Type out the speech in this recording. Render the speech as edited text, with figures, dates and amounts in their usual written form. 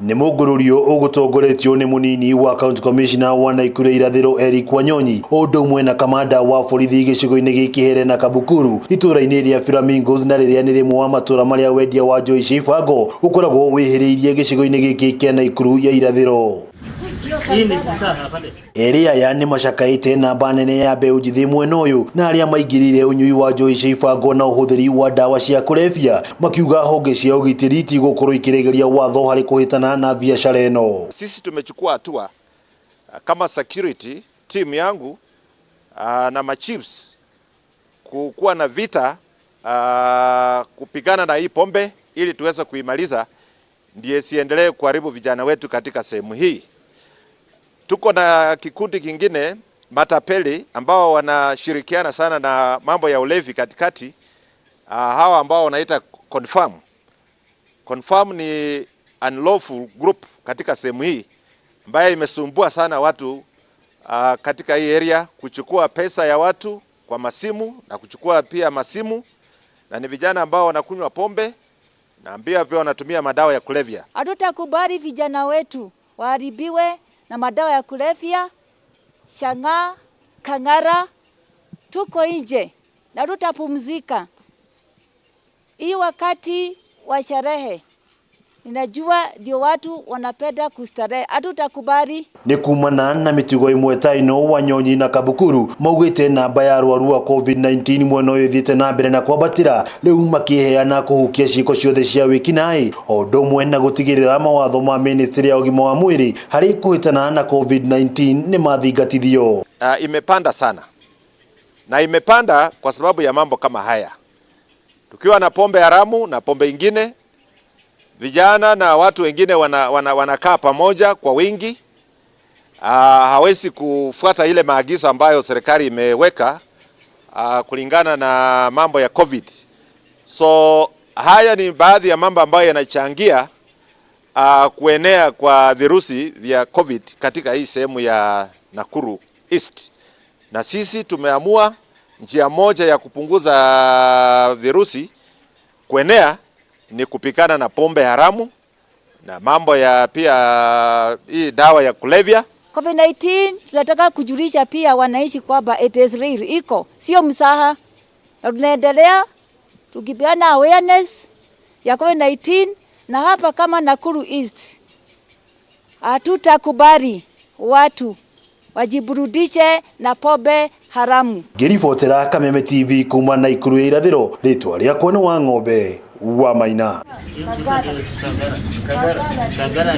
Nĩ mũngũrũrio ũgũtongoretio nĩ mũnini wa county commissioner wa Naikuru irathĩro Eric Wanyonyi, o ũndũ ũmwe na kamanda wa borithi gĩcigo-inĩ gĩkĩ Helena Kabukuru itũra-inĩ rĩa Flamingos, na rĩrĩa nĩ rĩmwe wa matũra marĩa wendia wa njohi cia ibango ũkoragwo wĩhĩrĩirie gĩcigo-inĩ gĩkĩ kĩa Naikuru ya irathĩro. Erĩ aya nĩ macakaĩte namba nene ya mbeũ njĩthĩ mwena ũyũ na arĩa maingĩrĩire ũnyui wa njohi cia ibango na ũhũthĩri wa ndawa cia kũrebia, makiuga honge cia ũgitĩri tigũkorwo ikĩregeria watho harĩ kũhĩtana na biacara ĩno. Sisi tumechukua hatua kama security team yangu na machiefs kukuwa na vita, kupigana na hii pombe ili tuweze kuimaliza, ndiye siendelee kuharibu vijana wetu katika sehemu hii. Tuko na kikundi kingine, matapeli, ambao wanashirikiana sana na mambo ya ulevi katikati. Hawa ambao wanaita Confirm. Confirm ni unlawful group katika sehemu hii ambayo imesumbua sana watu katika hii area, kuchukua pesa ya watu kwa masimu na kuchukua pia masimu, na ni vijana ambao wanakunywa pombe na pia wanatumia madawa ya kulevya. Hatutakubali vijana wetu waharibiwe na madawa ya kulevya, chang'aa, kang'ara. Tuko nje na tutapumzika hii wakati wa sherehe. Ninajua ndio watu wanapenda kustarehe, hatutakubali. Nĩ kumana na mĩtugo ĩmwe ta ĩno, Wanyonyi na Kabukuru maugĩte namba ya arwaru a COVID-19 mwena ũyũ ĩthiĩte na mbere na kwambatĩra, rĩu makĩheana kũhukia ciĩko ciothe cia wĩkinaĩ, o ũndũ ũmwe na gũtigĩrĩra mawatho ma ministry ya ũgima wa mwĩrĩ harĩ kũhĩtana na COVID-19 nĩ mathingatithio. Imepanda sana na imepanda kwa sababu ya mambo kama haya. Tukiwa na pombe haramu na pombe ingine, vijana na watu wengine wanakaa pamoja kwa wingi. Hawezi kufuata ile maagizo ambayo serikali imeweka kulingana na mambo ya COVID. So haya ni baadhi ya mambo ambayo yanachangia kuenea kwa virusi vya COVID katika hii sehemu ya Nakuru East. Na sisi tumeamua njia moja ya kupunguza virusi kuenea ni kupigana na pombe haramu na mambo ya pia hii dawa ya kulevya. COVID-19 tunataka kujulisha pia wananchi kwamba it is real, iko, sio mzaha, na tunaendelea tukipeana awareness ya COVID-19, na hapa kama Nakuru East hatutakubali watu wajiburudishe na pombe haramu. Ngĩribotera Kameme TV kuma Naikuru ya irathĩro, rĩtwa rĩakwa nĩ Wang'ombe wa Maina. Kangara.